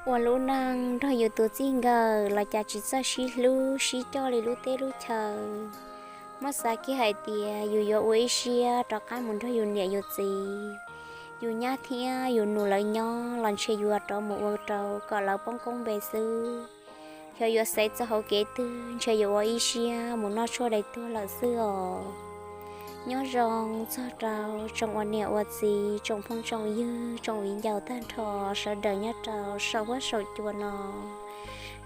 Ua lub neej nrog yus tus txij nkawm los cas tsis txawj sib hlub sib coj li lub teb lub chaw. Muab xav kiag hais tias yus yuav ua ib siab rov qab mus nrog yus niam yus txiv, yus nyab thiab yus nus lawv nyob los ntshe yuav rov mus ua rau kom lawv poob koob npe xwb. Xyov yuav xaiv txoj hauv kev twg, ntshe yuav ua ib siab mus noj tshuaj dai tuag lawm xwb os. Nyob zoo txog rau tsoom ua niam ua txiv, tsoom phooj tsoom ywg, tsoom viv ncaus tag nrho sawv daws nyob rau saum huab saum cua no.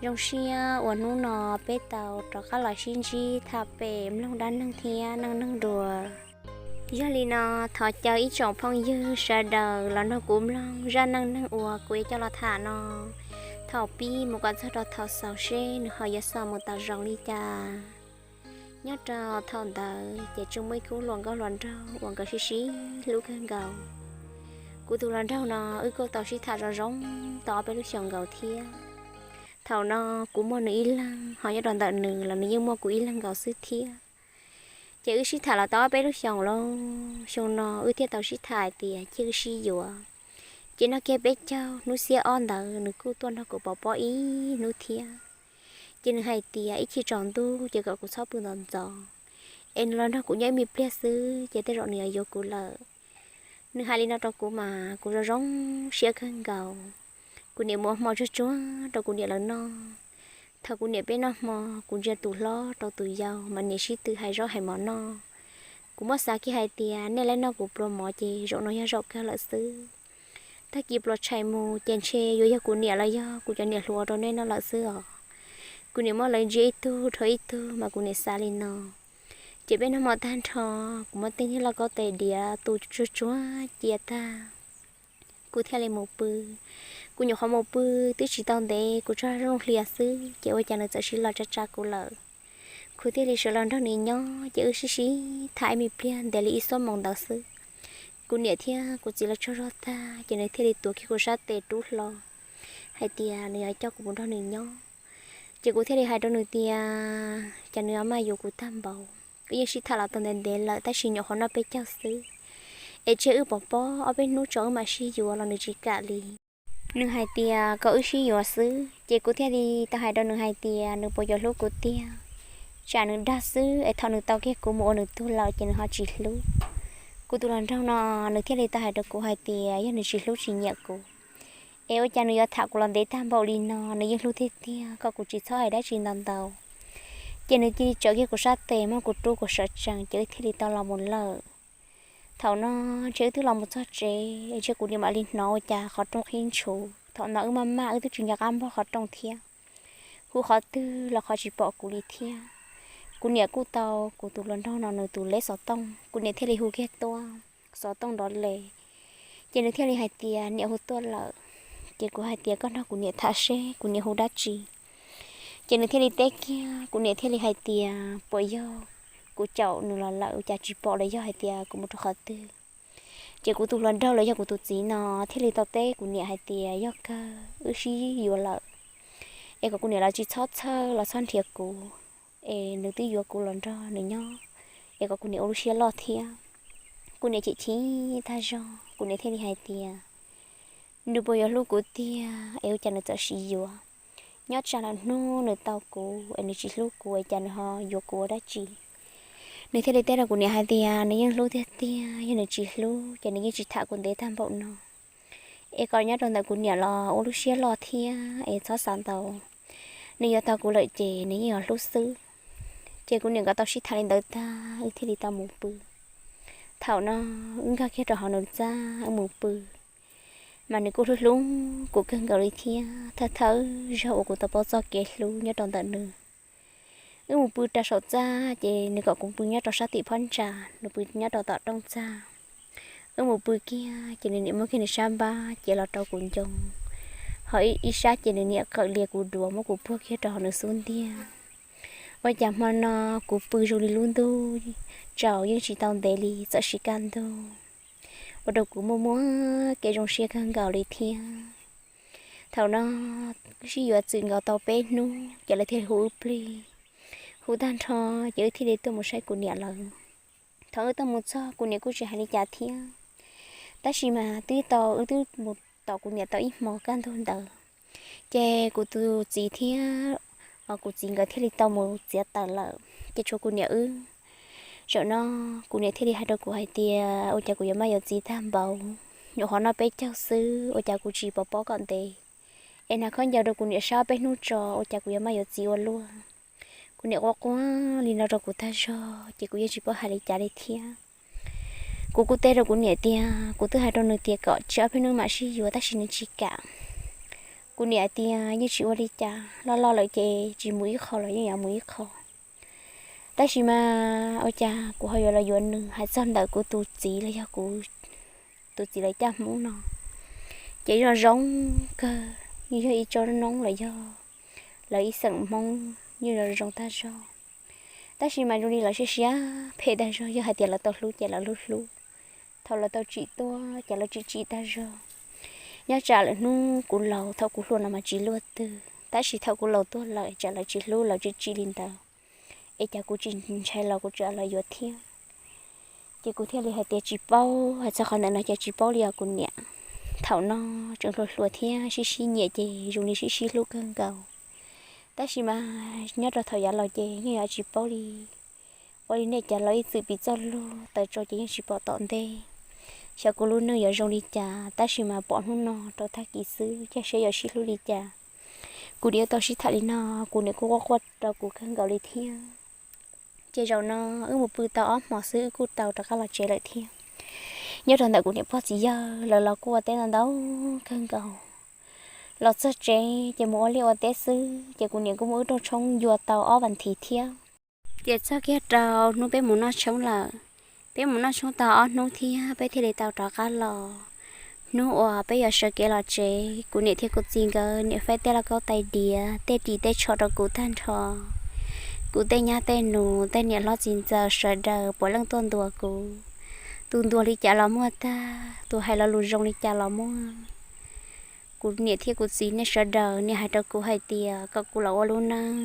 Zoo siab uas hnub no peb tau rov qab los sib ntsib tham pem mloog dab neeg thiab neej neeg dua. Yog li no, thov caw ib tsoom phooj ywg sawv daws los nrog kuv mloog zaj neej neeg uas kuv yuav coj los tham no, thaum pib mus kom txog rau thaum xaus seb nws ho yuav xaus mus tau zoo li cas. Nyob rau thaum ntawd ces tsuas muaj ib khub hluas nkauj hluas nraug uas nkawd sib sib hlub kawg nkaus. Kuv tus hluas nraug no wb kuj tau sib tham zoo zoo tau ob peb lub xyoos nkaus thiab. Thaum no kuv muaj nws ib leeg, ho nyob rau ntawm nws los nws yeej muaj kuv ib leeg nkaus xwb thiab. Ces wb sib tham los tau ob peb lub xyoos lauj, xyoo no wb thiaj tau sib tham hais tias cia wb sib yuav. Ces noj kiag peb caug hnub xiab ob ntawd nws kuj tuaj nrog kuv pov pob ib hnub thiab. Ces nws hais tias ib chim tsaus ntuj ces kom kuv txhob pw ntxov ntxov, es nws los nrog kuv nyob ib me pliag xwb ces tej zaum nws yuav yuav kuv lawm. Nws hais li no rau kuv mas kuv zoo zoo siab kawg nkaus. Kuv niam mus ua hmo tsuag tsuag rau kuv niam lawv noj. Thaum kuv niam peb noj hmo, kuv ntsia tus hlob rau tus yau mas niam sib tw hais zaub hais mov noj. Kuv muab xav kiag hais tias nej lawv noj kuv pluas mov ces zaum no yog zaum kawg lawm xwb. Tag kis pluas tshais mus ces ntshe yuav yog kuv niam los yog kuv cov niam hluas ua rau nej noj lawm xwb os. Kuv niam muab lawv ntsia ib tug dhau ib tug mas kuv niam xav li no. Ces peb noj hmo tag nrho, kuv muab tej niag lauj kaub tes diav tu tsuag tsuag cia tag, kuv thiaj li mus pw. Kuv nyuam qhuav mus pw twb tsis tau ntev kuv tsaug zog hlias xwb ces ua cas nws txawm sib los tsa tsa kuv lawm. Kuv thiaj li sawv los nrog nws nyob ces wb sib sib tham ib me pliag ntev li ib xuab moos ntawd xwb. Kuv niam thiab kuv txiv lawv tsaug zog tag ces nws thiaj li tuav kiag kuv sab tes rub hlo hais tias nws yuav coj kuv mus nrog nws nyob. Ces kuv thiaj li hais rau nws tias cas nws yuav maj yuav kuv tag npaum. Wb yeej sib tham los tau ntev ntev lawm tab sis nyuam qhuav noj peb caug xwb, es tseg wb pov pob ob peb hnub tso wb mam sib yuav los nws tsis kam li. Nws hais tias kom wb sib yuav xwb ces kuv thiaj li tau hais rau nws hais tias nws puas yuav hlub kuv tiag, tsam nws dag xwb es thaum nws tau kiag kuv mus ua nws tug lawm ces nws ho tsis hlub. Kuv tus hluas nraug no nws thiaj li tau hais rau kuv hais tias yog nws tsis hlub tsis nyiam kuv, es ua cas nws yuav tham kuv los ntev tag npaum li no, nws yeej hlub tiag tiag kom kuv tsis txhob hais dab tsi ntau ntau. Ces nws cia li tsawv kiag kuv sab tes muab kuv rub kuv sawv tsees ces wb thiaj li tau los mus lawm. Thaum no ntshe wb twb los mus txog tsev, ntshe kuv niam mam li hnov ua cas qhov rooj qhib ntshuv. Thaum no wb maj maj wb twb tsis nco qab npog qhov rooj thiab, hu qhov twg los qhov tsis pom kuv li thiab. Kuv niam kuj tau kuv tus hluas nraug no nws tus leb xov tooj, kuv niam thiaj li hu kiag tuaj, xov tooj nrov les. Ces nws thiaj li hais tias niam hu tuaj lawm. Ces kuv hais tias koj nrog kuv niam tham seb kuv niam hu dab tsi. Ces nws thiaj li teb kiag, kuv niam thiaj li hais tias puas yog kuv caum nws los lawm cas tsis pom los yog hais tias kuv mus rau qhov twg. Ces kuv tus hluas nraug los yog kuv tus txiv no thiaj li tau teb kuv niam hais tias yog kawg wb sib yuav lawm, es kom kuv niam los tsis txhob txhawj los txhob nrhiav kuv, es nws twb yuav kuv los nrog nws nyob, es kom kuv niam ua lub siab loj thiab. Kuv niam chim chim tag zog, kuv niam thiaj li hais tias nws puas yuav hlub kuv tiag es ua cas nws txawm sib yuav. Nyob tsam lawm hnub nws tau kuv es nws tsis hlub kuv es cas nws ho yuav kuv ua dab tsi. Nws thiaj li teb rau kuv niam hais tias nws yeej hlub tiag tiag, yog nws tsis hlub ces nws yeej tsis tham kuv ntev tag npaum no. Es kom nyob rau ntawm kuv niam los ua lub siab loj thiab es txhob xav ntau. Nws yuav tau kuv lawm ces nws yeej yuav hlub xwb. Ces kuv niam nkawd tau sib tham li ntawd tag wb thiaj li tau mus pw. Thaum no wb nkag kiag rau hauv nws txaj wb mus pw, mas nws kuj hlub hlub kuv kawg nkaus li thiab. Thawj thawj zaug uas kuv tau paub txoj kev hlub nyob rau ntawm nws. Wb mus pw rau saum txaj ces nws kom kuv pw nyob rau sab tim phab ntsa, nws pw nyob rau tom rooj txaj. Wb mus pw kiag ces nws niam muab kiag nws sab npab ces los rau kuv ncoo, ho ib sab ces nws niam qawm lias kuv duav muab kuv puag kiag rau hauv nws xub ntiag. Ua cas hmo no kuv pw zoo li lub ntuj tsaus yeej tsis tau ntev li txawm sib kaj ntug, ua rau kuv muaj muaj kev zoo siab kawg nkaus li thiab. Thaum no wb sib yuav txwm nkaus tau peb hnub ces lawv thiaj hu wb plig. Hu tag nrho ces wb thiaj li tuaj mus saib kuv niam lawv. Thaum wb tuaj mus txog kuv niam kuj tsis hais li cas thiab, tab sis mas twb tau wb twb mus tom kuv niam tau ib hmo kaj ntug ntawd. Ces kuv tus txiv thiab, kuv txiv nkawd thiaj li tau mus txiav taws lawm, ces tshuav kuv niam wb. Zaum no kuv niam thiaj li hais rau kuv hais tias, ua cas kuv yuav maj yuav txiv tag npaum, nyuam qhuav noj peb caug xwb, ua cas kuv tsis pov pob kom ntev, es hnav khaub ncaws rau kuv niam sab peb hnub tso, ua cas kuv yuav maj yuav txiv ua luaj. Kuv niam quaj quaj li no rau kuv tag zog, ces kuv yeej tsis paub hais li cas li thiab. Kuv kuj teb rau kuv niam tias kuv twb hais rau nws tias kom tsis ob peb hnub mam sib yuav tab sis nws tsis kam. Kuv niam tias yeej tsis ua li cas, loj loj lawm ces tsis mus ib qho los yeej yuav mus ib qho. Tab sis mas ua cas kuv ho yuav los yuav nws, hais txog ntawm kuv tus txiv los yog kuv tus txiv lawv caj Hmoob no, ces zoo zoo kawg, yeej yog ib tsob noob los yog lawv ib xeem Hmoob, yeej zoo zoo tag zog. Tab sis mas zoo li lawv siab siab phem tag zog, yog hais tias lawv tau hlub ces lawv hlub hlub, thaum lawv tau tsim tuaj ces lawv tsim tsim tag zog. Nyob tsam lawm hnub kuv laus, thaum kuv hluas no mas tsis luaj twg, tab sis thaum kuv laus tuaj lawm tsam lawv tsis hlub, lawv tsim tsim li ntawd, es cas kuv tsis ntshai los kuv tseem los yuav thiab. Ces kuv thiaj li hais tias tsis paub, hais txog qhov ntawm no ces tsis paub li os kuv niam. Thaum no tseem hluas hluas thiab sib sib nyiam ces zoo li sib sib hlub kawg nkaus. Tab sis mas nyob rau thaum yav laus ces yeej yuav tsis paub li. Ua li nej cov laus ib txwm piv txoj lus tawm tsau ces yeej tsis pom tom ntej. Xyov kuv lub neej yuav zoo li cas, tab sis mas pom hnub no rau tag kis xwb, cas seb yuav sib hlub li cas. Kuv niam tau sib tham li no, kuv niam kuj quaj quaj rau kuv kawg nkaus li thiab. Ces zaum no wb mus pw tau ob hmos xwb wb kuj tau rov qab los tsev lawm thiab. Nyob rau ntawm kuv niam pog txiv yawg lawv los kuj ua teb ntau ntau kawg nkaus. Los txog tsev ces mus ua liaj ua teb xwb, ces kuv niam kuj muab wb rooj tshoob ncua tau ob vas thiv thiab. Ces txog kiag rau hnub peb mus noj tshoob lawm, peb mus noj tshoob tau ob hnub thiab peb thiaj li tau rov qab los. Hnub uas peb yuav sawv kev los tsev, kuv niam thiab kuv txiv nkawd niam faib tej lauj kaub tais diav, tej ris tej tsho rau kuv tag nrho. Kuv tej nyab tej nus, tej niam hlob txiv ntxawm sawv daws puav leej tuaj ntuas kuv. Tus ntuas li cas los muaj tag, tus hais lo lus zoo li cas los muaj. Kuv niam thiab kuv txiv nej sawv daws niaj hais rau kuv hais tias kom kuv los ua lub neej,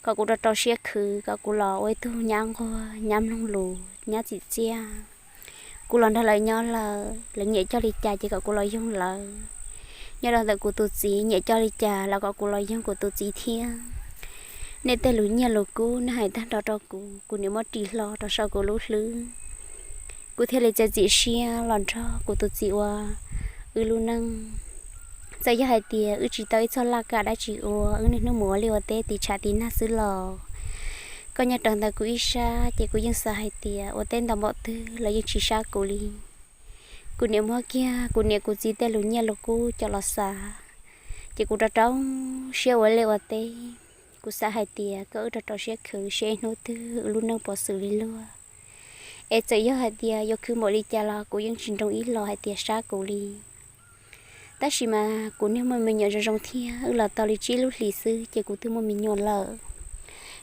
kom kuv rau rau siab khwv, kom kuv los ua ib tug nyab nquag, nyab mloog lus, nyab txim txiaj. Kuv los nrog lawv nyob lawm, lawv nyiam coj li cas ces kom kuv los yoog lawv. Nyob rau ntawm kuv tus txiv nyiam coj li cas los kom kuv los yoog kuv tus txiv thiab. Nej tej lus nyiaj lus kub nej hais tag nrho rau kuv, kuv niam muab ris hlo rau saum kuv lub hlwb. Kuv thiaj li txiav txim siab los nrog kuv tus txiv ua wb lub neej. Txawm yog hais tias wb tsis tau ib txoj laj kam dab tsi ua, wb niaj hnub mus ua liaj ua teb tiv tshav tiv nag xwb los, koj nyob rau ntawm kuv ib sab ces kuv yeej xav hais tias ua teb ntau npaum twg los yeej tsis sab kuv li. Kuv niam muab kiag kuv niam kuv txiv tej lus nyiaj lus kub coj los xav, ces kuv rau rau siab ua liaj ua teb. Kuv xav hais tias kom wb rau rau siab khwv, seb hnub twg wb lub neej puas xws li luag. Es txawm yog hais tias yuav khwv npaum li cas los kuv yeej tsis nroo ib los hais tias sab kuv li. Tab sis mas kuv niag muaj me nyuam zoo zoo thiab, wb los tau li tsib lub hlis xwb ces kuv twb muaj me nyuam lawm.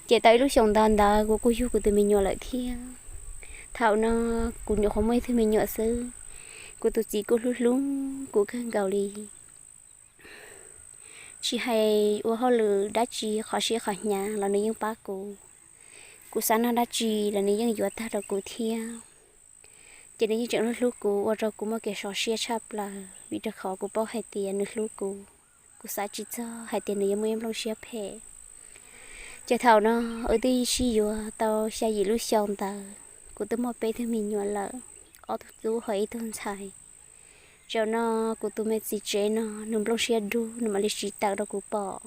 Ces tau ib lub xyoos ntawd ntawd kuv kuj yug kuv tus me nyuam lawm thiab. Thaum no kuv nyuam qhuav muaj ib tug me nyuam xwb, kuv tus txiv kuj hlub hlub kuv kawg nkaus li. Tsis hais ua hauj lwm dab tsi, qhov siab qhov hnyav los nws yeej pab kuv. Kuv xav noj dab tsi los nws yeej yuav tag rau kuv thiab. Ces nws yeej tseem hlub hlub kuv, ua rau kuv muaj kev sov siab tshaj plaws, vim rau qhov kuv paub hais tias nws hlub kuv. Kuv xav tsis txog hais tias nws yuav muaj ib nplooj siab phem. Ces thaum no wb twb sib yuav tau xya yim lub xyoo ntawd, kuv twb muaj peb tug me nyuam lawm, ob tug tub ho ib tug ntxhais. Zaum no kuv tus me txiv tsev no nws nplooj siab dub, nws mam li tsis tawm rau kuv pom.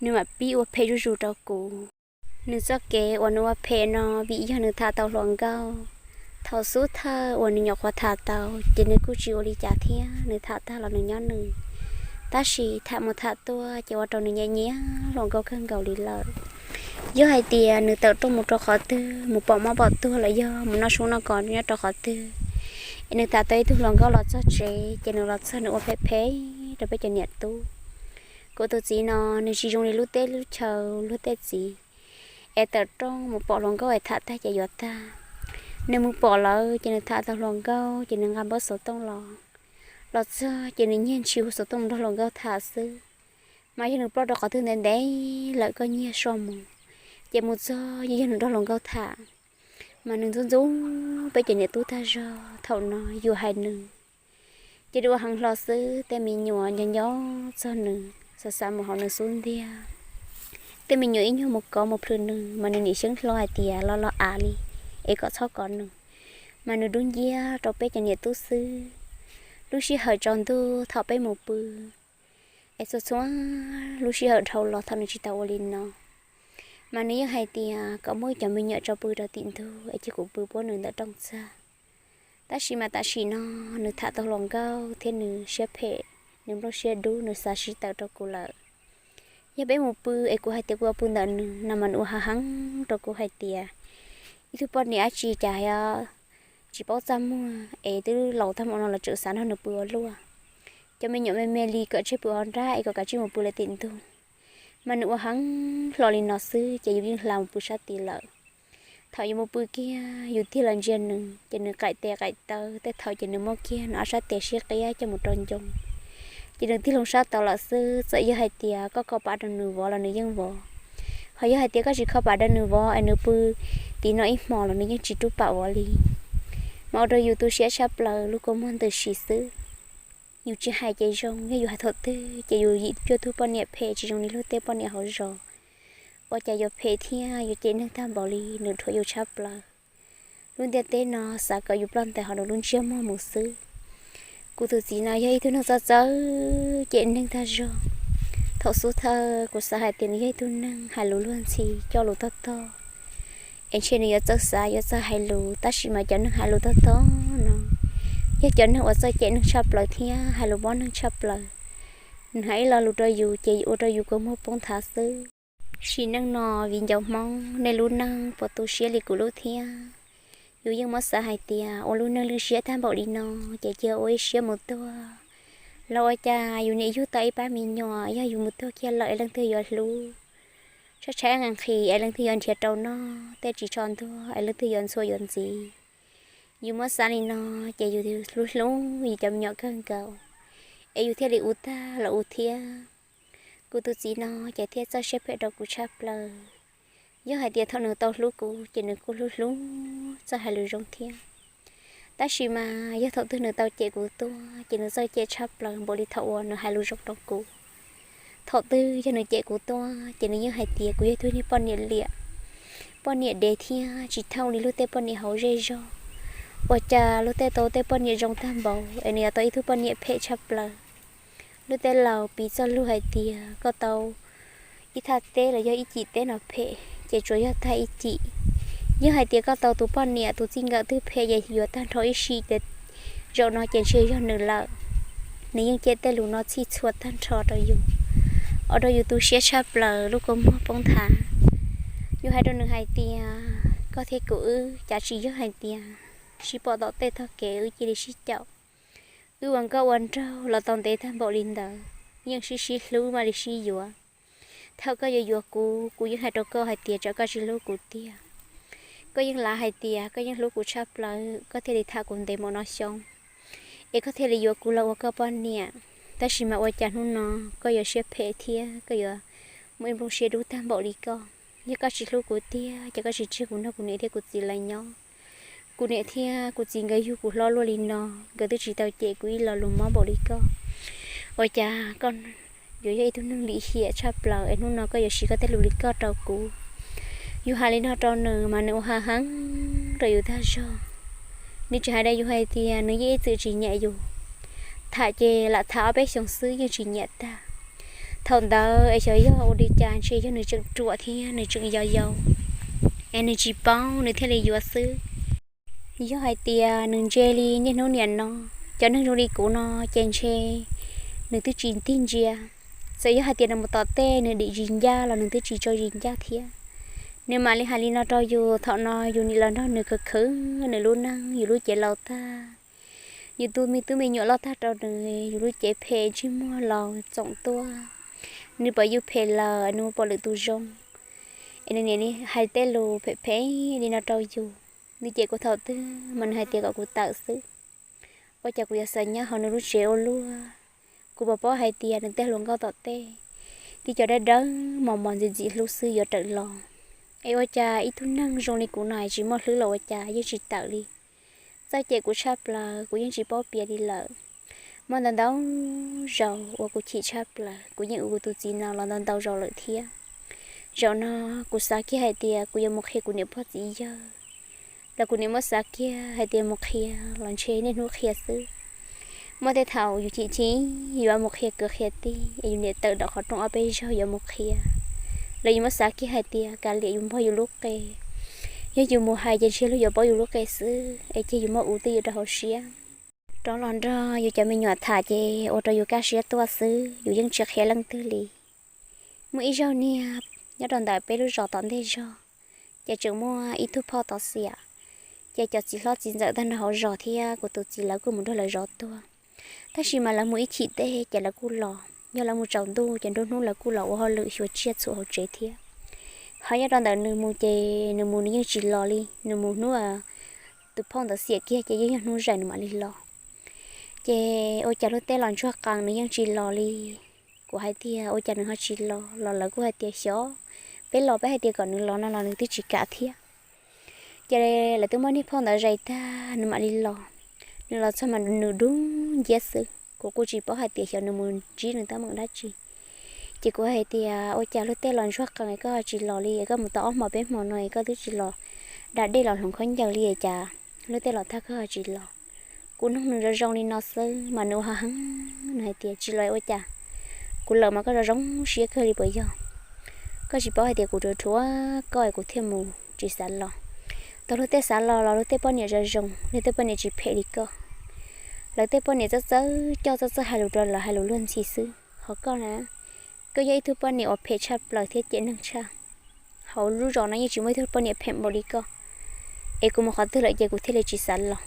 Nws mam pib ua phem zuj zus rau kuv. Nws txoj kev uas nws ua phem no vim yog nws tham tau hluas nkauj. Thaum xub thawj uas nws nyuam qhuav tham tau ces nws kuj tsis ua li cas thiab, nws tham tag los nws nyob nws. Tab sis tham mus tham tuaj ces ua rau nws nyiam nyiam hluas nkauj kawg nkaus li lawm. Yog hais tias nws tawm rooj mus rau qhov twg, mus pom mob pom tuag los yog mus noj sub noj kos nyob rau qhov twg, es nws tham tau ib tug hluas nkauj los txog tsev ces nws los txog nws ua phem phem rau peb cov niam tub. Kuv tus txiv no nws tsis zoo li lub teb lub chaw luag tej txiv, es tawm rooj mus pom hluas nkauj es tham tag ces yuav tag. Nws mus pom lawm ces nws tham tau hluas nkauj ces nws nqa npawb xov tooj los. Los txog ces nws nyiag ntshis hu xov tooj mus nrog hluas nkauj tham xwb. Mas yog nws ploj rau qhov twg ntev ntev lawm koj nyiag soj mus, ces mus txog yeej yog nws nrog hluas nkauj tham. Mas nws ntxub ntxub peb cov niam tub tag zog thaum no yus hais nws. Ces dua heev hlo xwb, tej me nyuam nco nco txog nws, xav xav mus hauv nws xub ntiag. Tej me nyuam ib nyuag mus kov mus plhws nws mas nws nim xyeeb hlo hais tias los los av li, es kom txhob kov nws. Mas nws dub nciab rau peb cov niam tub xwb. Lub sij hawm tsaus ntuj thaum peb mus pw, es txhua txhua lub sij hawm dhau los thaum nws tsis tau ua li no, mas nws yeej hais tias kom muab cov me nyuam tso pw rau tim ntug es cia kuv pw puab nws ntawm rooj txag. Tab sis mas tam sim no nws tham tau hluas nkauj thiab nws siab phem, nws nplooj siab dub, nws xav sib tawm rau kuv lawm. Yog peb mus pw es kuv hais tias kuv yuav pw ntawm nws no mas nws ua hav heev rau kuv hais tias ib tug poj niam dab tsi cas tsis paub txaj muag es twb laus tag npaum no los tseem xav nrog nws pw ua luaj. Cov me nyuam me me li kom tseg pw hauv nrab es kom kav tsij mus pw lawv tim ntug. Mas nws ua heev hlo li no xwb ces yus yeej hla mus pw sab tid lawm. Thaum yus mus pw kiag yus tig los ntsia nws ces nws qaim tes qaim taw, tej thaum ces nws muab kiag nws ob sab tes sib qiab coj mus rau ncoo. Ces nws tig loo sab tod lawm xwb, txawm yog hais tias koj kho pam rau nws vov los nws yeej vov. Ho yog hais tias koj tsis kho pam rau nws vov es nws pw tim no ib hmos los nws yeej tsis rub pam vov li. Mas ua rau yus tu siab tshaj plaws lub kua muag ntws si xwb. Yus tsis hais ces zoo, yog yus hais thaum twg ces yus yim cuag tug poj niam phem tsis zoo li luag tej poj niam hauv zos. Ua cas yuav phem thiab yuav cem neeg tag npaum li, nws dhuav yus tshaj plaws. Lub ntiaj teb no xav kom yus ploj ntais hauv nws lub ntsiab muag mus xwb. Kuv tus txiv no yog ib tug neeg txawj txawj cem neeg tag zog. Thaum xub thawj kuv xav hais tias nws yog ib tug neeg hais lus luag ntxhi coj lus tog tog, es ntshe nws yuav txawj xav yuav txawj hais lus, tab sis mas cov neeg hais lus tog tog no yog cov neeg uas txawj cem neeg tshaj plaws thiab hais lus mob neeg tshaj plaws. Nws hais ib lo lus rau yus ces ua rau yus kua muag poob nthav xwb. Sim neej no viv ncaus Hmoob, nej lub neej puas tu siab li kuv lub thiab? Yus yeej muab xav hais tias ua lub neej lwj siab tag npaum li no ces cia ua ib siab mus tuag. Los ua cas yus niam yug tau ib pab me nyuam, yog yus mus tuag kiag lawm es leej twg yuav hlub? Tshaib tshaib nqhis nqhis es leej twg yuav nrhiav rau noj? Tej tsis tsho ntuag es leej twg yuav ntxhua yuav ntxiv? Yus muab xav li no ces yus hlub hlub yus cov me nyuam kawg nkaus, es yus thiaj li ua tag los ua thiab. Kuv tus txiv no ces thiaj txawj siab phem rau kuv tshaj plaws. Yog hais tias thaum nws tau hlub kuv ces nws kuj hlub hlub txawj hais lus zoo thiab. Tab sis mas yog thaum twg nws tau cem kuv tuaj ces nws txawj cem tshaj plaws npaum li thaum uas nws hais lus zoo rau kuv. Thaum twg yog nws cem kuv tuaj ces nws yeej hais tias kuv yog ib tug niag poj niam liam, poj niam dev thiab tsis thooj li luag tej poj niam hauv zej zog. Ua cas luag tej tau tej poj niam zoo tag npaum es nws yuav tau ib tug poj niam phem tshaj plaws? Luag tej laus piv txoj lus hais tias koj tau ib thaj teb los yog ib cim teb no phem ces tsuas yog tag ib cim. Yog hais tias koj tau tus poj niam tus txij nkawm twg phem ces yuav tag nrho ib sim ces zaum no ces ntshe yog nws lawm. Nws yeej cem tej lus no txhij txhua tag nrho rau yus, ua rau yus tu siab tshaj plaws lub kua muag poob nthav. Yus hais rau nws hais tias koj thiab kuv wb cav tsis yog hais tias sib pom tom tej tog kev wb cia li sib caum. Wb ua nkauj ua nraug los tau ntev tag npaum li ntawd yeej sib sib hlub mam li sib yuav. Thaum koj yuav yuav kuv, kuv yeej hais rau koj hais tias tsam koj tsis hlub kuv tiag. Koj yeej lav hais tias koj yeej hlub kuv tshaj plaws koj thiaj li tham kuv ntev npaum no xyoo, es koj thiaj li yuav kuv los ua koj poj niam. Tab sis mas ua cas hnub no koj yuav siab phem thiab koj yuav muaj ib nplooj siab dub tag npaum li koj? Yog koj tsis hlub kuv tiag ces koj tsis tseg kuv nrog kuv niam thiab kuv txiv lawv nyob. Kuv niam thiab kuv txiv nkawd yug kuv hlob luaj li no, nkawd twb tsis tau cem kuv ib lo lus mob npaum li koj. Ua cas koj yuav yog ib tug neeg lim hiam tshaj plaws es hnub no koj yuav siv koj tej lus li koj rau kuv? Yus hais li no rau nws mas nws ua ha heev rau yus tag zog. Nws tseem hais rau yus hais tias nws yeej ib txwm tsis nyiam yus, tham ces lam tham ob peb xyoos xwb yeej tsis nyiam tag. Thaum ntawd es xyov yog ua li cas ntshe yog nws tseem ruam thiab nws tseem yau yau es nws tsis paub nws thiaj li yuav xwb. Yog hais tias nws ntse li niaj hnub niam no, cov neeg zoo li kuv no ces ntshe nws twb tsis tig ntsia. Txawm yog hais tias nws mus tom tej nws dim zis ncaj los nws twb tsis tso zis ncaj thiab. Nws mam li hais li no rau yus, thaum no yus nim los nrog nws khwv khwv nws lub neej, yus lub cev laus tag, yus tus me tub me nyuam loj tag rau nws, yus lub cev phem ntsej muag laus txoom tuaj. Nws pom yus phem lawm nws mus pom lwm tus zoo, es nws niam hais tej lus phem phem li no rau yus. Nws cem kuv thaum twg mas nws hais tias kom kuv tawm xwb. Ua cas kuv yuav xav nyob hauv nws lub tsev ua luaj? Kuv pom paub hais tias nws tej hluas nkauj tom tej, tej cov dawb dawb mos mos ntxim ntxim hlub xwb yuav rawm los. Es ua cas ib tug neeg zoo li kuv no tsis muaj hlwb los ua cas yeej tsis tawm li? Txawj cem kuv tshaj plaws kuv yeej tsis paub piav li lawm. Muaj ntau ntau zaus uas kuv chim tshaj plaws, kuv yeej ua kuv tus txiv no los ntau ntau zaus lawm thiab. Zaum no kuv xav kiag hais tias kuv yuav mus qhia kuv niam pog txiv yawg, los kuv niam muab xav kiag hais tias mus qhia los ntshe niaj hnub qhia xwb. Muaj tej thaum yus chim chim yuav mus qhia kwv qhia tij es yus niam tawm rau qhov rooj ob peb zaug yuav mus qhia, los yus muab xav kiag hais tias kav liam yus npog yus lub qe, yog yus mus hais ces ntshe luag yuav paub yus lub qe xwb es ces yus muab ua twj ywm rau hauv siab. Rov los nrog yus cov me nyuam tham ces ua rau yus kaj siab tuaj xwb, yus yeej tsis qhia leej twg li. Muaj ib zaug niag nyob rau ntawm peb lub zos tom ntej zog, ces tseem muaj ib tug phauj tov xiam, ces cov txiv hlob txiv ntxawm tag nrho hauv zos thiab kuv tus txiv lawv kuj mus nrog lawv zov tuag. Tab sis mas lawv mus ib chim teb ces lawv kuj los, yog lawv mus tsaus ntuj ces nruab hnub lawv kuj los ua hauj lwm xyuas tsiaj txhu hauv tsev thiab. Ho nyob rau ntawm nws mus ces nws mus nws yeej tsis los li, nws mus hnub tus phauj ntawd xiam kiag ces yeej yog hnub zaim nws mam li los. Ces ua cas luag tej los ntsuag qees nws yeej tsis los li. Kuv hais tias ua cas nws ho tsis los, los lawv kuj hais tias xyov, peb los peb hais tias kom nws los no los nws twb tsis kam thiab. Ces lawv twb muab niag phauj ntawd zais tag nws mam li los. Nws los txog mas nws dub nciab xwb, kuv kuj tsis paub hais tias xyov nws mus ntsib nws teeb meem dab tsi. Ces kuv hais tias ua cas luag tej los ntsuag qees koj ho tsis los li, koj mus tau ob hmo peb hmo no es koj twb tsis los da dej los hloov khaub ncaws li es cas luag tej los tag koj ho tsis los. Kuv nug nws zoo zoo li no xwb mas nws ua heev heev, nws hais tias tsis los ua cas, kuv lawm mas koj zoo zoo siab kawg li puas yog? Koj tsis paub hais tias kuv ruam ruam koj es kuv thiaj mus tsis xav los. Thaum luag tej xav los los luag tej poj niam zoo zoo, luag tej poj niam tsis phem li koj. Lawv tej poj niam txawj txawj coj txawj txawj hais lus rau lawv hais lus luag ntxhi xwb, ho koj na, koj yog ib tug poj niam uas phem tshaj plaws thiab cem neeg tshaj. Hauv lub zos no yeej tsis muaj ib tug poj niam phem npaum li koj, es kuv mus qhov twg lawm ces kuv thiaj li tsis xav los.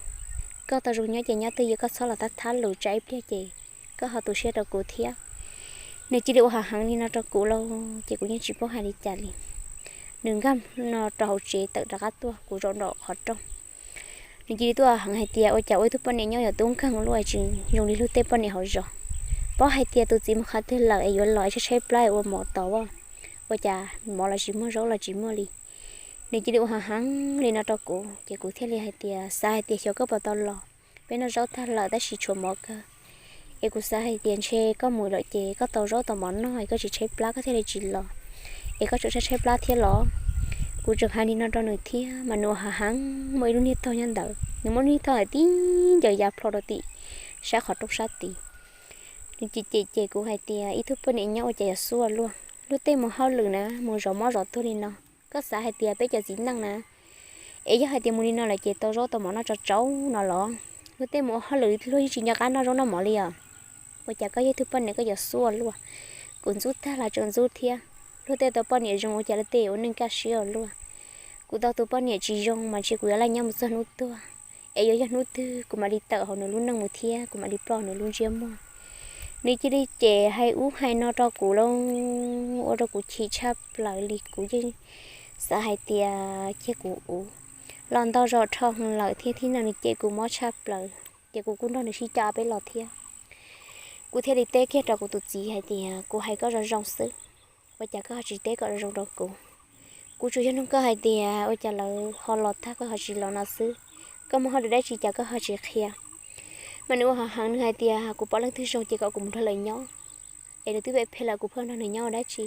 Koj tau zoo nyob ces nyob twj ywm, koj txhob los thab thab lus, tsam ib pliag ces koj ho tu siab rau kuv thiab. Nws cia li ua heev heev li no rau kuv lauj, ces kuv yeej tsis paub hais li cas li. Nws nkag no rau hauv tsev tawm rov qab tuaj, kuv zaum nraum qhov rooj. Nws cia li tuaj heev hais tias ua cas ua ib tug poj niam nyob yuav tub nkeeg luaj, tsis zoo li luag tej poj niam hauv zos. Paub hais tias tus txiv mus qhov twg lawm es yuav los es tshaib tshaib plab es ua mov tau, ua cas mov los tsis muaj, zaub los tsis muaj li. Nws cia li ua heev heev li no rau kuv ces kuv thiaj li hais tias xav hais tias xyov koj puas tau los, peb noj zaub tag lawm tab sis tshuav mov kawg. Es kuv xav hais tias ntshe koj mus lawm ces koj tau zaub tau mov noj es koj tsis tshaib plab koj thiaj li tsis los, es koj tseem tshaib tshaib plab thiab los? Kuv tseem hais li no rau nws thiab mas nws ua heev heev, muaj ib lub niag tog nyob ntawd, nws muab lub niag tog ntawd tib ncaws ya plho rau tim sab qhov rooj sab tid. Nws cem cem ces kuv hais tias ib tug poj niam nyob ua cas yuav xuaj luaj, luag tej mus hauj lwm na mus zov mob zov tuag li no, koj xav hais tias peb cov txiv neej na, es yog hais tias mus li no lawm ces tau zaub tau mov noj tsau tsau no los? Luag tej mus ua hauj lwm luag yeej tsis nco qab noj zaub noj mov li os. Ua cas koj yog ib tug poj niam koj yuav xuaj luaj? Kuv ntxub tag los tseem ntxub thiab. Luag tej tau poj niam zoo ua cas luag tej ua neej kaj siab ua luaj. Kuv tau tus poj niam tsis zoo mas ntshe kuv yuav laij nyob mus txog hnub tuag, es yuav yog hnub twg kuv mam li tawm hauv nws lub neej mus thiab kuv mam li ploj nws lub ntsiab muag. Nws cia li cem hais ub hais no rau kuv lauj, ua rau kuv chim tshaj plaws li. Kuv yeej xav hais tias cia kuv ua los ntau zaus dhau lawm thiab, thib no nws cem kuv mob tshaj plaws ces kuv kuj nrog nws sib cav peb los thiab. Kuv thiaj li teb kiag rau kuv tus txiv hais tias kuv hais koj zoo zoo xwb, ua cas koj ho tsis teb kom zoo zoo rau kuv? Kuv tsuas yog nug koj hais tias ua cas lawv ho los tag koj ho tsis los no xwb, koj muaj hauj lwm dab tsi cas koj ho tsis qhia? Mas nws ua heev heev, nws hais tias kuv pom leej twg zoo ces kom kuv mus nrog lawv nyob, es nws twb phem phem lawm kuv pheej nrog nws nyob ua dab tsi?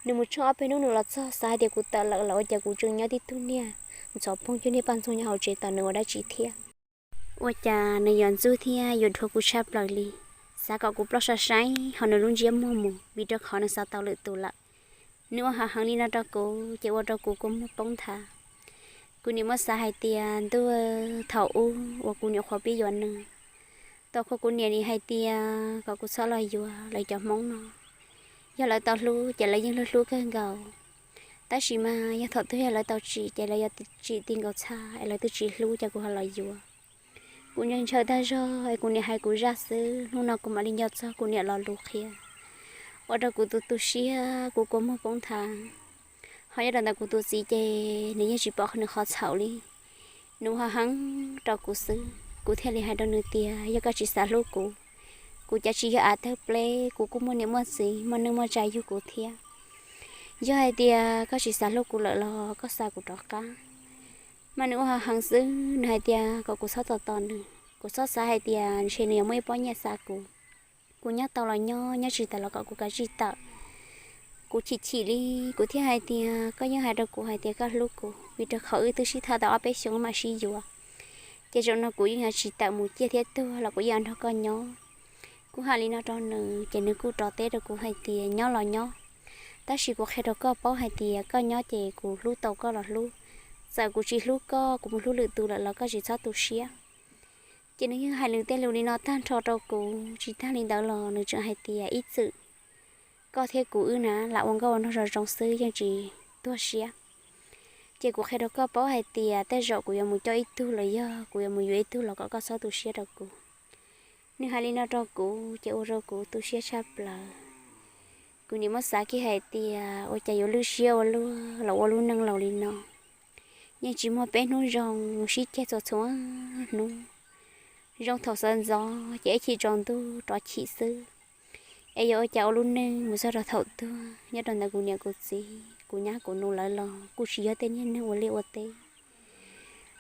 Nws mus tshooj ob peb hnub nws los txog, xav hais tias kuv tawm lawm los ua cas kuv tseem nyob tib tug niag ntxhov poog cuag niag paj ntxoog nyob hauv tsev tos nws ua dab tsi thiab? Ua cas nws yuav ntxub thiab yuav dhuav kuv tshaj plaws li, xav kom kuv ploj sai sai hauv nws lub ntsiab muag mus vim rau qhov nws xav tau lwm tus lawm. Nws ua heev heev li no rau kuv ces ua rau kuv kua muag poob nthav. Kuv niam muab xav hais tias ntuj, thaum ub uas kuv nyuam qhuav pib yuav nws, tau qhuas kuv niam li hais tias kom kuv txhob los yuav lawv cov Hmoob no. Yog lawv tau hlub ces lawv yeej hlub hlub kawg nkaus. Tab sis mas yog thaum twg yog lawv tau tsim ces lawv yuav tsim ti nkaus txha es lawv twb tsis hlub ces kuv ho los yuav. Kuv ntshaw ntshaw tag zog es kuv niam hais kuv zaj xwb, hnub no kuv mam li nco txog kuv niam lo lus qhia, ua rau kuv tu tu siab kuv kua muag poob nthav. Ho nyob rau ntawm kuv tus txiv ces nws yeej tsis pom nws qhov txhaum li. Nws ua heev heev rau kuv xwb, kuv thiaj li hais rau nws tias yog koj tsis xav hlub kuv, kuv cav tsis yog av tawg pleb, kuv kuj muaj niam muaj txiv muaj neej muaj tsa yug kuv thiab. Yog hais tias koj tsis xav hlub kuv lawm los koj xa kuv rov qab. Mas nws ua heev heev xwb, nws hais tias kom kuv txhob tos tos nws, Kuv txhob xav hais tias ntshe nws yuav muaj ib pob nyiaj xa kuv. Kuv nyob tau los nyob, nyob tsis tau los kom kuv kav tsij tawm. Kuv chim chim li, kuv thiaj hais tias koj yeej hais rau kuv hais tias koj hlub kuv, vim rau qhov wb twb sib tham tau ob peb xyoos mam sib yuav. Ces zaum no kuv yeej yuav tsis tawm mus ciaj thiab tuag los kuv yeej yuav nrog koj nyob. Kuv hais li no rau nws ces nws kuj rov teb rau kuv hais tias nyob los nyob, tab sis kuv qhia rau koj paub hais tias koj nyob ces kuv hlub tau koj los hlub. Txawm kuv tsis hlub koj, kuv mus hlub lwm tus lawm los koj tsis txhob tu siab. Ces nws yeej hais nws tej lus li no tag nrho rau kuv. Tsis tag li ntawd los nws tseem hais tias ib txwm koj thiab kuv wb na lam ua nkauj ua nraug zoo zoo xwb yeej tsis tuag siab. Ces kuv qhia rau koj paub hais tias tej zaum kuv yuav mus coj ib tug los yog kuv yuav mus yuav ib tug los kom koj txhob tu siab rau kuv. Nws hais li no rau kuv ces ua rau kuv tu siab tshaj plaws. Kuv nim muab xav kiag hais tias ua cas yuav lwj siab ua luaj los ua lub neej laus li no. Yeej tsis muaj peb hnub zoo, sib ceg txhua txhua hnub. Zoo thaum sawv ntxov ces ib chim tsaus ntuj rov chim xwb. Es yuav ua cas ua lub neej mus txog rau thaum tuag nyob rau ntawm kuv niam kuv txiv, kuv nyab kuv nus lawv los kuj tsis yog tej niag neeg ua liaj ua teb.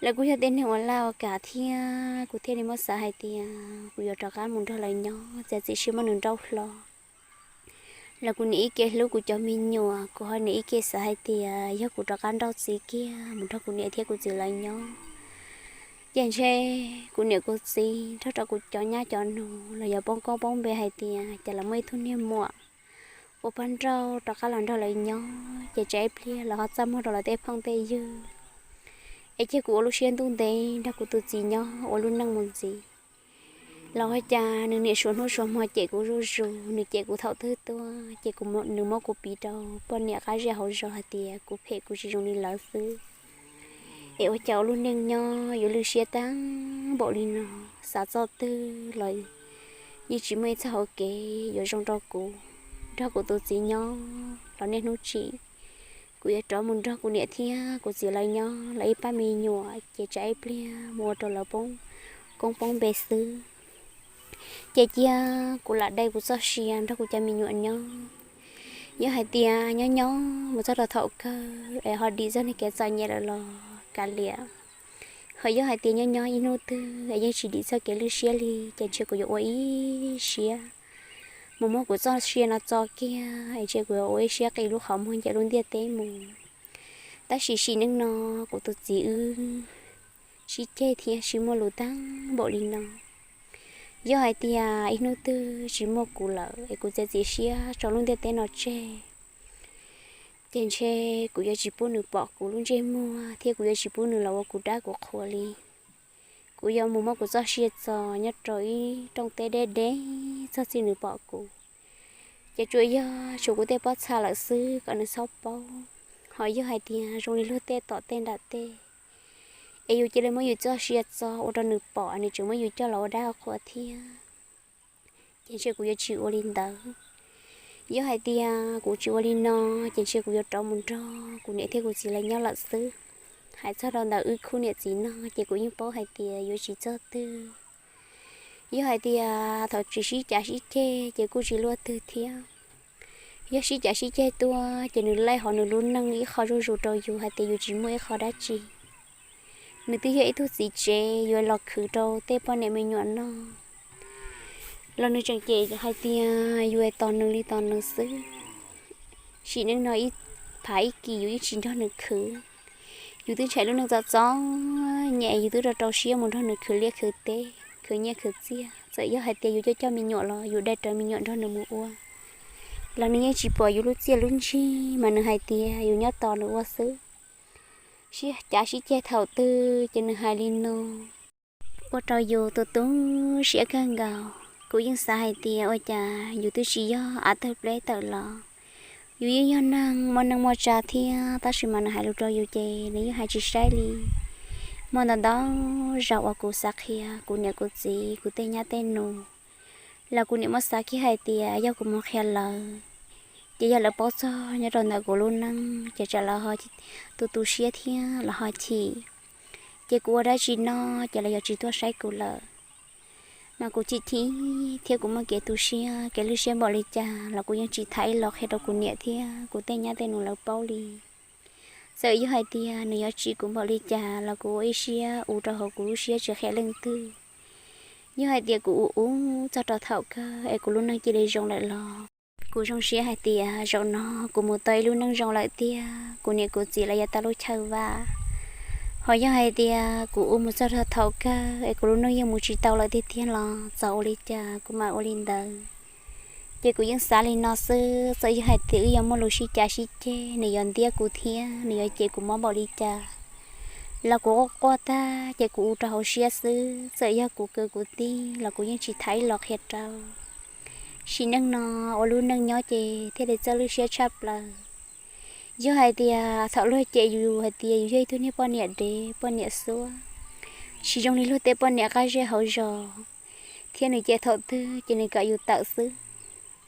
Lawv kuj yog tej neeg ua laj ua kam thiab, kuv thiaj li muab xav hais tias kuv yuav rov qab mus nrog lawv nyob txiav txim siab muab nws nrauj hlo. Los kuv niam ib ke hlub kuv cov me nyuam, kuv ho niam ib ke xav hais tias yog kuv rov qab nrauj txiv kiag mus nrog kuv niam thiab kuv txiv lawv nyob, ces ntshe kuv niam kuv txiv nrog rau kuv cov nyab cov nus los yuav poob koob poob npe hais tias cas lawv muaj ib tug niag muam ua pog nrauj rov qab los nrog lawv nyob, ces tsam ib pliag los ho txaj muag rau lawv tej phooj tej ywg. Es cia kuv ua lub siab ntuj ntev nrog kuv tus txiv nyob ua lub neej mus ntxiv. Los ua cas nws niam suav hnub suav hmo cem kuv zuj zus, nws cem kuv thaum twg tuaj ces nws muab kuv piv rau poj niam qab zej hauv zos hais tias kuv phem kuv tsis zoo li lawv xwb. Es ua cas ua lub neej nyob yuav lwj siab tag npaum li no, xav txoj twg los yeej tsis muaj ib txoj hauv kev yuav zoo rau kuv. Nrog kuv tus txiv nyob los niaj hnub tsim, kuv yuav rov mus nrog kuv niam thiab kuv txiv lawv nyob, lawv ib pab me nyuam ces tsam ib pliag mus ua rau lawv poob koob poob npe xwb. Ces cia kuv lam dai kuv txoj sia nrog kuv cov me nyuam nyob. Yog hais tias nyob nyob mus txog rau thaum kawg es ho dim txog niag kev txom nyem lawm los kav liam. Ho yog hais tias nyob nyob ib hnub twg es yeej tsis dim txoj kev lwj siab li ces ntshe kuv yuav ua ib siab mus muab kuv txoj sia no txo kiag es ntshe kuv yuav ua ib siab qi lub qhov muag ncaim lub ntiaj teb mus. Tab sis sim neej no kuv tus txiv wb sib ceg thiab sib muaj lus tag npaum li no. Yog hais tias ib hnub twg tsis muaj kuv lawm es kuv txiav txim siab tso lub ntiaj teb no tseg, ces ntshe kuv yuav tsis pub nws pom kuv lub ntsej muag thiab kuv yuav tsis pub nws los ua kuv dab kuv qhua li. Kuv yuav mus muab kuv txoj sia txo nyob rau ib rooj teb deb deb txog txij nws pom kuv. Ces tsuas yog tshuav kuv tej pob txha lawm xwb kom nws txhob paub. Ho yog hais tias zoo li luag tej tom tej nram tej, es yus cia li muab yus txoj sia txo ua rau nws pom nws tseem muab yus coj los ua dab ua qhua thiab, ces ntshe kuv yuav tsis ua li ntawd. Yog hais tias kuv tsis ua li no, ces ntshe kuv yuav rov mus nrog kuv niam thiab kuv txiv lawv nyob lawm xwb. Hais txog rau ntawm wb khub niam txiv no ces kuv yeej paub hais tias yuav tsis txog twg. Yog hais tias thaum tsis sib cav sib ceg ces kuj tsis luaj twg thiab. Yog sib cav sib ceg tuaj ces nws laij hauv nws lub neej ib qho zuj zus rau yus hais tias yus tsis muaj ib qho dab tsi. Nws twb yog ib tug txiv tsev yuav los khwv rau tej poj niam me nyuam noj, los nws tseem cem hais tias yus tos nws li tos nws xwb. Sim neej no ib phav ib kis yus yeej tsis nrog nws khwv. Yus twb ntshai lub neej txom txom nyem, yus twb rau rau siab mus nrog nws khwv liaj khwv teb, khwv nyiaj khwv txiaj. Txawm yog hais tias yus coj coj me nyuam los yus dai rawv me nyuam nrog nws mus ua, los nws yeej tsis pom yus lub txiaj lub ntsig mas nws hais tias yus nyob tos nws ua xwb. Sib cav sib ceg thaum twg ces nws hais li no, ua rau yus tu tu siab kawg nkaus. Kuv yeej xav hais tias ua cas yus twb tsis yog av tawg pleb tawm los, yus yeej yog neeg muaj neej muaj tsa thiab, tab sis mas nws hais lus rau yus ces nws yeej hais tsis saib li. Muaj ntau ntau zaus uas kuv xav qhia kuv niam kuv txiv kuv tej nyab tej nus, los kuv niam muab xav kiag hais tias yog kuv mus qhia lawv, ces yog lawv paub txog nyob rau ntawm kuv lub neej ces tsam lawv ho tu tu siab thiab lawv ho chim, ces kuv ua dab tsi noj ces lawv yuav tsis tuaj saib kuv lawm. Mas kuv chim chim thiab kuv muaj kev tu siab kev lwj siab npaum li cas los kuv yeej tsis tham ib los qhia rau kuv niam thiab kuv tej nyab tej nus lawv paub li. Txawm yog hais tias nws yuav tsim kuv npaum li cas los kuv ua ib siab ua rau hauv kuv lub siab tsis qhia leej twg. Yog hais tias kuv ua ua txog rau thaum kawg es kuv lub neej cia li zoo lawm los kuv zoo siab hais tias zaum no kuv mus tau ib lub neej zoo lawm tiag, kuv niam kuv txiv los yuav tau lub chaw vam. Ho yog hais tias kuv ua mus txog rau thaum kawg es kuv lub neej yeej mus tsis tau lawm tiag tiag los txawm ua li cas kuv mam ua li ntawd. Ces kuv yeej xav li no xwb, txawm yog hais tias wb yuav muaj lus sib cav sib ceg, nws yuav ntiab kuv thiab nws yuav cem kuv mob npaum li cas los kuv quaj quaj tag ces kuv ua rau hauv siab xwb, txawm yog kuv kwv kuv tij los kuv yeej tsis tham ib los qhia rau. Sim neej no ua lub neej nyob ces thiaj li txawj lub siab tshaj plaws. Yog hais tias thaum luag cem yus hais tias yus yog ib tug niag poj niam dev poj niam xuab, tsis zoo li luag tej poj niam qab zej hauv zos, thiab nws cem thaum twg ces nws kom yus tawm xwb,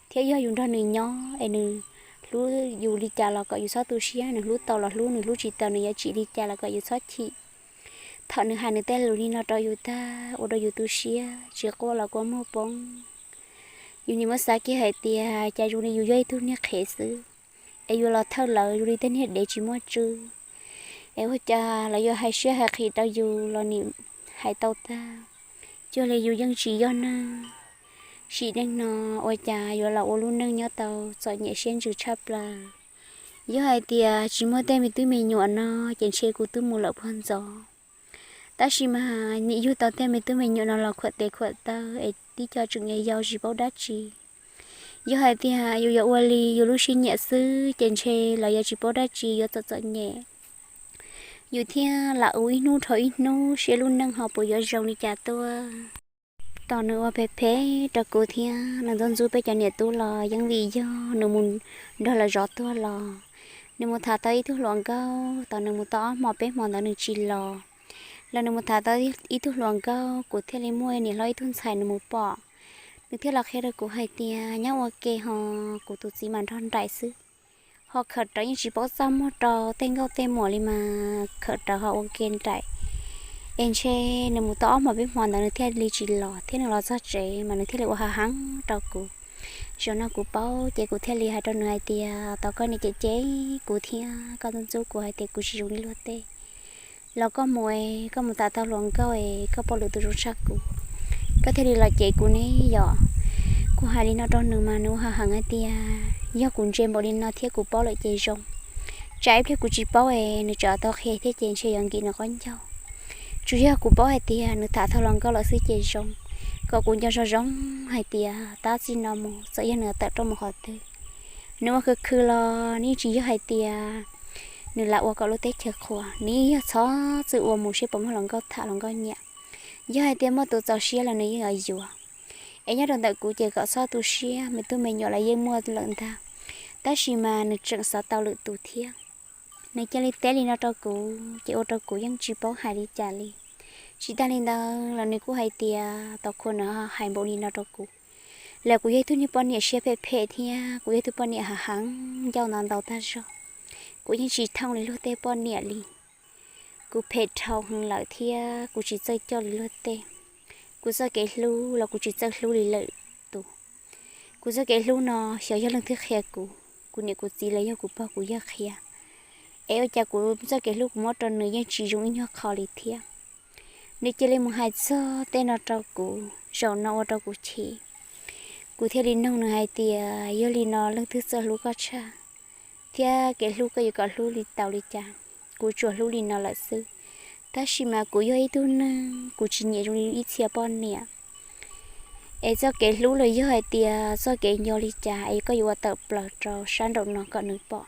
thiab yog yus nrog nws nyob es nws hlub yus li cas los kom yus txhob tu siab, nws hlub tau los hlub, nws hlub tsis tau nws yuav tsim li cas los kom yus txhob chim. Thaum nws hais nws tej lus li no rau yus tag ua rau yus tu siab tsis quaj los kua muag poob. Yus nim muab xav kiag hais tias cas zoo li yus yog ib tug niag qhev xwb, es yuav los thawj lawv zoo li tej niag dev tsis muaj tswv, es ua cas lawv yuav hais siab hais qhis rau yus los nim hais tau tag, cuag li yus yeej tsis yog neeg. Sim neej no ua cas yuav los ua lub neej nyob tau txom nyem siab ntsws tshaj plaws. Yog hais tias tsis muaj tej me tub me nyuam no ces ntshe kuv twb mus lawm puag ntxov. Tab sis mas nim yug tau tej me tub me nyuam no los khuam tes khuam taw es tib co tseem yau yau tsis paub dab tsi. Yog hais tias yus yuav ua li yus lub siab nyiam xwb ces ntshe lawv yuav tsis paub dab tsi, yuav txom txom nyem. Yus thiaj lam ua ib hnub dhau ib hnub seb lub neej ho puas yuav zoo li cas tuaj. Tos nws ua phem phem rau kuv thiab nws ntxub ntxub peb cov niam tub los yeej vim yog nws mus nrog lawv zov tuag los. Nws mus tham tau ib tug hluas nkauj, tos nws mus tau ob hmo peb hmo ntawd nws tsis los, los nws mus tham tau ib tug hluas nkauj, kuv thiaj li muaj niam hlob ib tug ntxhais nws mus pom. Nws thiaj los qhia rau kuv hais tias nyob ua ke ho kuv tus txiv mas nrog nraim xwb, ho khawm rawv yeej tsis paub txaj muag rau tej nkauj tej muam li mas khawm rawv ho ua ke nraim. Es ntshe nws mus tau ob hmo peb hmo ntawd nws thiaj li tsis los, thiab nws los txog tsev mas nws thiaj li ua hav heev rau kuv. Zaum no kuv paub ces kuv thiaj li hais rau nws hais tias tau koj niam cem cem kuv thiab koj ntxub ntxub kuv hais tias kuv tsis zoo li luag tej, los koj mus es koj mus tham tau hluas nkauj es koj pom lwm tus zoo tshaj kuv, koj thiaj li los cem kuv ne yom. Kuv hais li no rau nws mas nws ua hav heev hais tias yog kuv ntse npaum li no thiab kuv paub lawm ces zoo, tsam ib pliag kuv tsis paub es nws tsam tau qhia thiab ces ntshe yuav nkim nws qab ncauj. Tsuas yog kuv paub hais tias nws tham tau hluas nkauj lawm xwb ces zoo, kom kuv nco zoo zoo hais tias tab txij no mus txawm yog nws tawm rooj mus qhov twg, nws ua khwv khwv los nws yeej tsis yog hais tias nws lam ua kom lub teb chaws qhuas, nws yeej yog txhob txwm ua mus seb puas muaj hluas nkauj tham hluas nkauj nyiam. Yog hais tias muaj tus txaus siab los nws yeej yuav yuav. Es nyob rau ntawm kuv ces kom txhob tu siab, me tub me nyuam los yeej muaj lawm ntag, tab sis mas nws tseem xav tau lwm tus thiab. Nws cia li teb li no rau kuv ces ua rau kuv yeej tsis paub hais li cas li. Tsis tag li ntawd los nws kuj hais tias tau khuv nws hais npaum li no rau kuv, los kuv yog ib tug niag poj niam siab phem phem thiab kuv yog ib tug poj niam hav heev ncauj ntau ntau tag zog. Kuv yeej tsis thooj li luag tej poj niam li. Kuv phem dhau heev lawm thiab kuv tsis txawj coj li luag tej. Kuv txoj kev hlub los kuv tsis txawj hlub li lwm tus. Kuv txoj kev hlub no xyov yog leej twg qhia kuv, kuv niam kuv txiv los yog kuv pog kuv yawg qhia. Es ua cas kuv txoj kev hlub kuv muab rau nws yeej tsis zoo ib nyuag qho li thiab. Nws cia li mus hais txog tej no rau kuv, zaum no ua rau kuv chim. Kuv thiaj li noog nws hais tias yog li no leej twg txawj hlub koj tshaj, thiab kev hlub koj yuav kom hlub li tau li cas? Kuv tsuas hlub li no lawm xwb, tab sis mas kuv yog ib tug neeg kuv tsis nyiam zoo li ib txhia poj niam. Es txoj kev hlub los yog hais tias txoj kev nco li cas es koj yuav ua tawm plaws rau sab nraum no kom nws pom.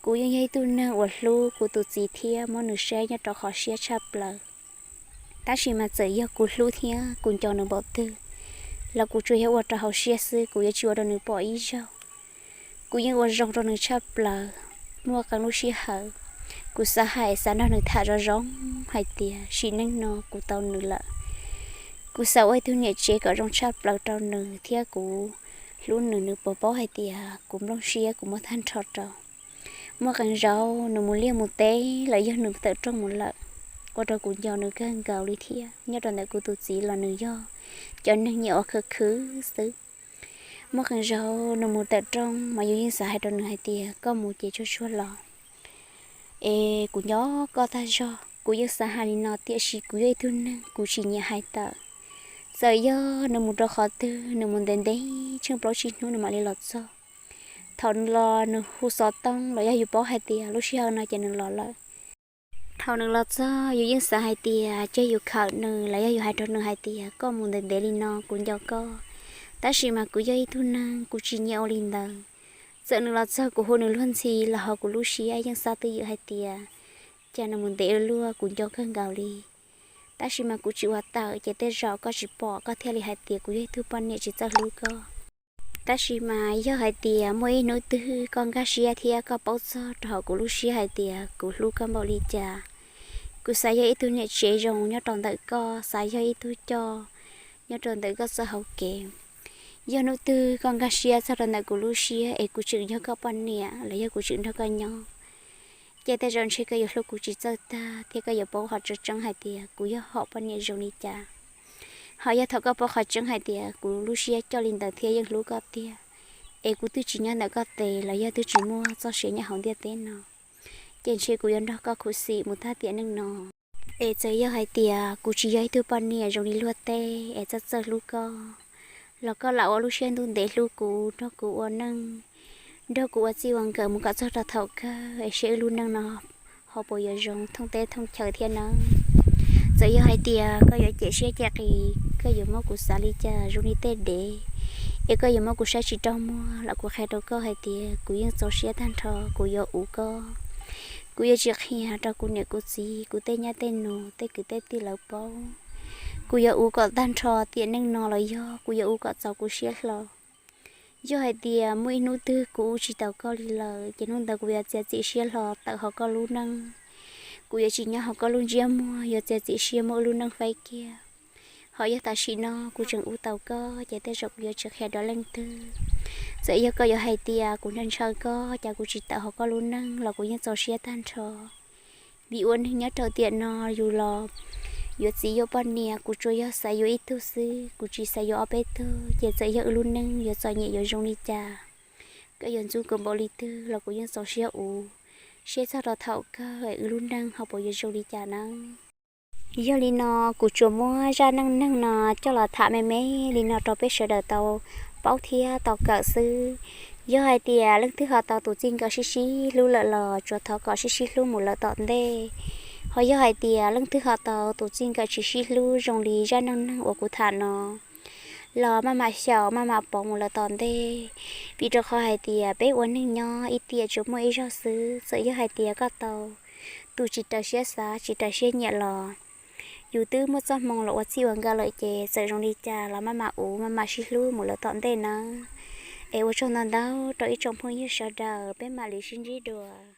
Kuv yeej yog ib tug neeg uas hlub kuv tus txiv thiab muab nws saib nyob rau qhov siab tshaj plaws. Tab sis mas txawm yog kuv hlub thiab kuv nco nws npaum twg los kuv tsuas yog ua rau hauv siab xwb, kuv yuav tsis ua rau nws pom ib zaug. Kuv yeej ua zoo rau nws tshaj plaws. Muaj qee lub sij hawm kuv xav hais xav nrog nws tham zoo zoo hais tias sim neej no kuv tau nws lawm. Kuv xav ua ib tug niam tsev kom zoo tshaj plaws rau nws thiab kuv hlub nws, nws puas paub hais tias kuv nplooj siab kuv muab tag nrho rau. Muaj qee zaum nws mus liaj mus teb los yog nws tawm rooj mus lawm, ua rau kuv nco nws kawg nkaus li thiab. Nyob rau ntawm kuv tus txiv los nws yog cov neeg nyiam ua khwv khwv xwb. Muaj qee zaum nws mus tawm rooj mas yus yeej xav hais rau nws hais tias koj mus ces tsuag tsuag los, es kuv nco koj tag zog. Kuv yeej xav hais li no tiam sis kuv yog ib tug neeg kuv tsis nyiam hais tawm. Txawm yog nws mus rau qhov twg, nws mus ntev ntev tsheej plaub tsib hnub nws mam li los txog. Thaum nws los nws hu xov tooj los yog yus paub hais tias lub sij hawm no ces nws los lawm. Thaum nws los txog yus yeej xav hais tias ces yus khawm nws los yog yus hais rau nws hais tias koj mus ntev ntev li no kuv nco koj, tab sis mas kuv yog ib tug neeg kuv tsis nyiam ua li ntawd. Txawm nws los txog kuv hu nws luag ntxhi los ho kuv lub siab yeej xav twj ywm hais tias ces nws mus ntev ua luaj kuv nco kawg nkaus li. Tab sis mas kuv tsis ua tawm ces tej zaum koj tsis pom koj thiaj li hais tias kuv yog ib tug poj niam tsis txawj hlub koj. Tab sis mas yog hais tias muaj ib hnub twg koj nkag siab thiab koj paub txog rau hauv kuv lub siab hais tias kuv hlub koj npaum li cas, kuv xav yog ib tug niam tsev zoo nyob rau ntawm koj, xav yog ib tug coj nyob rau ntawm koj txoj hauv kev. Yog hnub twg koj nkag siab txog rau ntawm kuv lub siab es kuv tseem yog koj poj niam los yog kuv tseem nrog koj nyob, ces tej zaum ntshe koj yuav hlub kuv tsis txawj tag thiab koj yuav paub qhov tseeb tseeb hais tias kuv yog hom poj niam zoo li cas. Ho yog thaum koj paub qhov tseeb hais tias kuv lub siab coj li ntawd thiab yeej hlub koj tiag, es kuv twb tsis nyob ntawm koj tes los yog twb tsis muaj txoj sia nyob hauv ntiaj teb no, ces ntshe kuv yuav nrog koj khuv xim mus tag tiam neej no. Es txawm yog hais tias kuv tsis yog ib tug poj niam zoo li luag tej es txawj txawj hlub koj, los koj lam ua lub siab ntuj ntev hlub kuv, nrog kuv ua neej, nrog kuv ua txij ua nkawm mus kom txog rau thaum kawg es seb wb lub neej no ho puas yuav zoo thooj teb thooj chaw thiab nawb. Txawm yog hais tias koj yuav cem siab cem qis, koj yuav muab kuv xav li cas zoo li tej dev, es koj yuav muab kuv saib tsis raug muag los kuv qhia rau koj hais tias kuv yeej txaus siab tag nrho, kuv yuav uv koj. Kuv yuav tsis qhia rau kuv niam kuv txiv, kuv tej nyab tej nus, tej kwv tej tij lawv paub. Kuv yuav uv kom tag nrho tiam neej no los yog kuv yuav uv kom txaus kuv siab hlo. Yog hais tias muaj ib hnub twg kuv uv tsis tau koj li lawm ces hnub ntawd kuv yuav txiav txim siab hlo tawm hauv koj lub neej. Kuv yuav tsis nyob hauv koj lub ntsiab muag, yuav txiav txim siab muab wb lub neej faib kiag. Ho yog tam sim no kuv tseem uv tau koj ces tej zaum kuv yuav tsis qhia rau leej twg. Txawm yog koj yuav hais tias kuv ntshaw ntshaw koj, cas kuv tsis tawm hauv koj lub neej los kuv yeej txaus siab tag nrho. Vim ua neeg nyob rau tiam no yus los yuav txiv yuav poj niam, kuv tsuas yog xav yuav ib tug xwb, kuv tsis xav yuav ob peb tug, ces txawm yog wb lub neej yuav txom nyem yuav zoo li cas, koj yuav ntxub kuv npaum li twg los kuv yeej txaus siab uv, seb txog rau thaum kawg es wb lub neej ho puas yuav zoo li cas nawb. Yog li no, kuv tsuas muab zaj neej neeg no coj los tham me me li no rau peb sawv daws tau paub thiab tau kawm xwb. Yog hais tias leej twg ho tau tus txij nkawm sib sib hlub lawm los tsuas thov kom sib sib hlub mus lawm tom ntej. Ho yog hais tias leej twg ho tau tus txij nkawm tsis sib hlub zoo li zaj neej neeg uas kuv tham no los maj mam xyaum maj mam pauv mus lawm tom ntej, vim rau qhov hais tias peb ua neeg nyob ib tiam tsuas muaj ib zaug xwb. Txawm yog hais tias koj tau tus tsis raws siab xav tsis raws siab nyiam los yus twb muaj txoj hmoo los ua txij ua nkawm lawm ces txawm zoo li cas los maj mam uv maj mam sib hlub mus lawm tom ntej nawb. Es ua tsaug ntau ntau rau ib tsoom phooj ywg sawv daws, peb mam li sib ntsib dua.